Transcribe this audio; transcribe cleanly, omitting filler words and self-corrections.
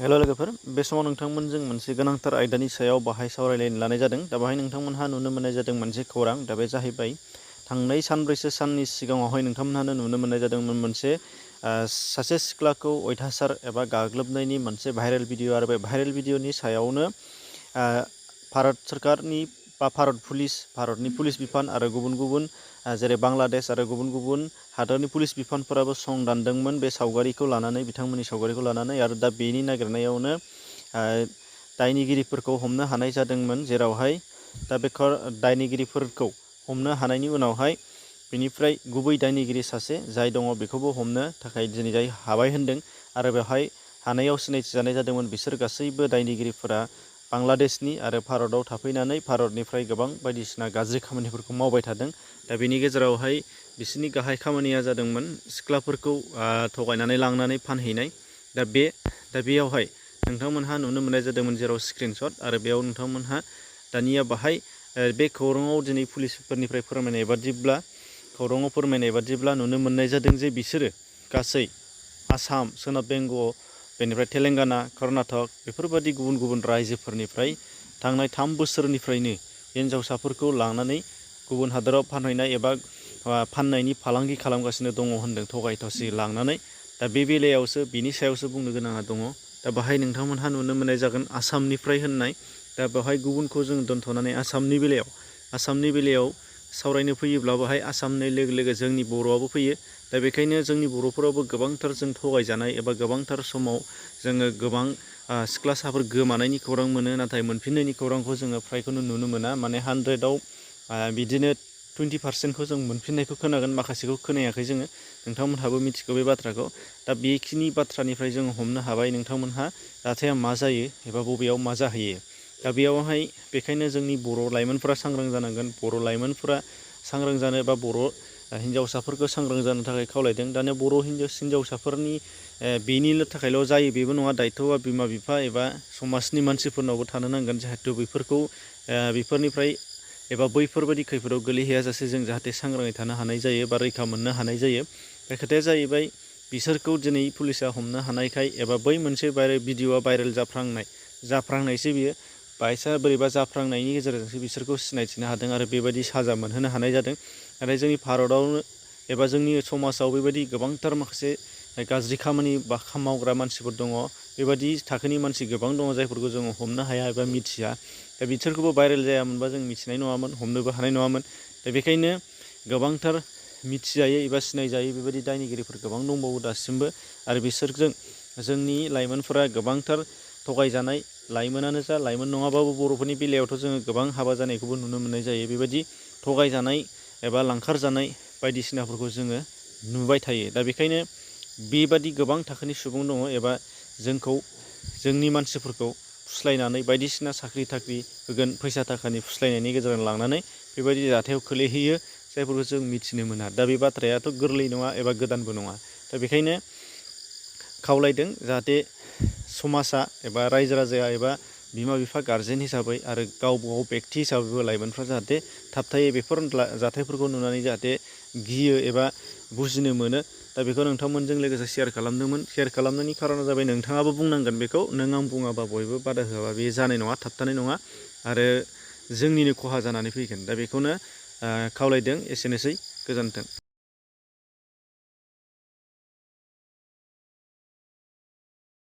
हेल' लोगोफोर, बे समाव नोंथांमोनजों मोनसे गोनांथार आयदानि सायाव बाहाय सावरायलायनो लानाय जादों। दा बाहाय नोंथांमोनहा नुनो मोननाय जादों मोनसे खौरां। दा बे जाहैबाय थांनाय सानब्रैसो साननि सिगाङावहाय नोंथांमोनहानो नुनो मोननाय जादोंमोन मोनसे सासे सिख्लाखौ अयथासार एबा गाग्लोबनायनि मोनसे भाइरेल भिडिअ'। आरो बे भाइरेल भिडिअ'नि सायावनो भारत सरकारनि बा भारतनि पुलिस बिफान आरो गुबुन गुबुन जेरै बांलादेश आरो गुबुन गुबुन हादरनि पुलिस बिफानफोराबो सं दानदोंमोन बे सावगारिखौ लानानै, बिथांमोननि सावगारिखौ लानानै। आरो दा बेनि नागिरनायावनो दायनिगिरिफोरखौ हमनो हानाय जादोंमोन, जेरावहाय दा बे दायनिगिरिफोरखौ हमनो हानायनि उनावहाय बेनिफ्राय गुबै दायनिगिरि सासे जाय दङ बेखौबो हमनो थाखाय दिनै जाय हाबाय होनदों। आरो बेवहाय हानायाव सिनायथि जानाय जादोंमोन बिसोर गासैबो दायनिगिरिफोरा बांलादेशनि आरो भारताव थाफैनानै भारतनिफ्राय गोबां बायदिसिना गाज्रि खामानिफोरखौ मावबाय थादों। दा बेनि गेजेरावहाय बिसोरनि गाहाय खामानिया जादोंमोन सिख्लाफोरखौ थगायनानै लांनानै फानहैनाय। दा बेयावहाय नोंथांमोनहा नुनो मोननाय जादोंमोन जेराव स्क्रिनशट। आरो बेयाव नोंथांमोनहा दानिया बाहाय बे खौराङाव दिनै पुलिसफोरनिफ्राय खौराङाव फोरमायनाय बादिब्ला नुनो मोननाय जादों जे बिसोरो गासै आसाम, सोनाब बेंग, बेनिफ्राय तेलेंगाना, कर्नाटक बेफोरबादि गुबुन गुबुन रायजोफोरनिफ्राय थांनाय 3 बोसोरनिफ्रायनो हिन्जावसाफोरखौ लांनानै गुबुन हादराव फानहैनाय एबा फाननायनि फालांगि खालामगासिनो दङ होनदों, थगाय थसि लांनानै। दा बे बेलायावसो बिनि सायावसो बुंनो गोनाङा दङ। दा बाहाय नोंथांमोनहा नुनो मोननाय जागोन आसामनिफ्राय होननाय। दा बेवहाय गुबुनखौ जों दोनथ'नानै आसामनि बेलायाव सावरायनो फैयोब्ला बाहाय आसामनि लोगो लोगो जोंनि बर'आबो फैयो। दा बेखायनो जोंनि बर'फोरावबो गोबांथार जों थगायजानाय एबा गोबांथार समाव जोङो गोबां सिख्लासाफोर गोमानायनि खौरां मोनो, नाथाय मोनफिननायनि खौरांखौ जोङो फ्रायखौनो नुनो मोना। माने 100आव बिदिनो 20%खौ जों मोनफिननायखौ खोनागोन, माखासेखौ खोनायाखै जोङो। नोंथांमोनहाबो मिथिगौ बे बाथ्राखौ। दा बेखिनि बाथ्रानिफ्राय जों हमनो हाबाय नोंथांमोनहा जाथाया मा जायो एबा बबेयाव मा जाहैयो। दा बेयावहाय बेखायनो जोंनि बर' लाइमोनफोरा सांग्रां जानांगोन। बर' लाइमोनफोरा सांग्रां जानो बा बर' हिन्जावसाफोरखौ सांग्रां जानो थाखाय खावलायदों। दानिया बर' हिन्जावसाफोरनि बेनिल' थाखायल' जायो बेबो नङा। दायथ'आ बिमा बिफा एबा समाजनि मानसिफोरनावबो थानो नांगोन, जाहाथे बेफोरनिफ्राय एबा बैफोरबायदि खैफोदाव गोलैहैयाजासे जों जाहाथे सांग्राङै थानो हानाय जायो बा रैखा मोननो हानाय जायो। बे खोथाया जाहैबाय बिसोरखौ दिनै पुलिसा हमनो हानायखाय एबा बै मोनसे भिडिअ'आ भाइरेल जाफ्रांनायसो बियो बोरैबा जाफ्रांनायनि गेजेरजोंसो बिसोरखौ सिनायथिनो हादों आरो बेबायदि साजा मोनहोनो हानाय जादों। नाथाय जोंनि भारतावनो एबा जोंनि समाजाव बेबायदि गोबांथार माखासे गाज्रि खामानि मावग्रा मानसिफोर दङ। बेबायदि थाखोनि मानसि गोबां दङ जायफोरखौ जोङो हमनो हाया एबा मिथिया। दा बिसोरखौबो भाइरेल जायामोनबा जों मिथिनाय नङामोन, हमनोबो हानाय नङामोन। दा बेखायनो गोबांथार मिथिजायै एबा सिनायजायै बेबायदि दायनिगिरिफोर गोबां दंबावो दासिमबो। आरो बिसोरजों जोंनि लाइमोनफोरा गोबांथार थगायजानाय, लाइमोनानो जा लाइमोन नङाबाबो बर'फोरनि बेलायावथ' जोङो गोबां हाबा जानायखौबो नुनो मोननाय जायो। बेबायदि थगायजानाय एबा लांखारजानाय बायदिसिनाफोरखौ जोङो नुबाय थायो। दा बेखायनो बेबादि गोबां थाखोनि सुबुं दङ एबा जोंनि मानसिफोरखौ फुस्लायनानै बायदिसिना साख्रि थाख्रि होगोन, फैसा थाखानि फुस्लायनायनि गेजेरजों लांनानै बेबायदि जाथायाव खोलैहैयो जायफोरखौ जों मिथिनो मोना। दा बे बाथ्रायाथ' गोरलै नङा एबा गोदानबो नङा। दा बेखायनो खावलायदों जाहाथे समाजा एबा रायजो राजाया एबा बिमा बिफा गारजेन हिसाबै आरो गावबा गाव बेक्ति हिसाबैबो लाइमोनफ्रा जाहाथे थाबथायै बेफोर जाथायफोरखौ नुनानै जाहाथे गियो एबा बुजिनो मोनो। दा बेखौ नोंथांमोनजों लोगोसे शेयार खालामदोंमोन। शेयार खालामनायनि खारना जाबाय नोंथाङाबो बुंनांगोन बेखौ। नों आं बुङाबा बयबो बादा होआबा बे जानाय नङा, थाबथानाय नङा आरो जोंनिनो खहा जानानै फैगोन। दा बेखौनो खावलायदों। एसेनोसै, गोजोन्थों।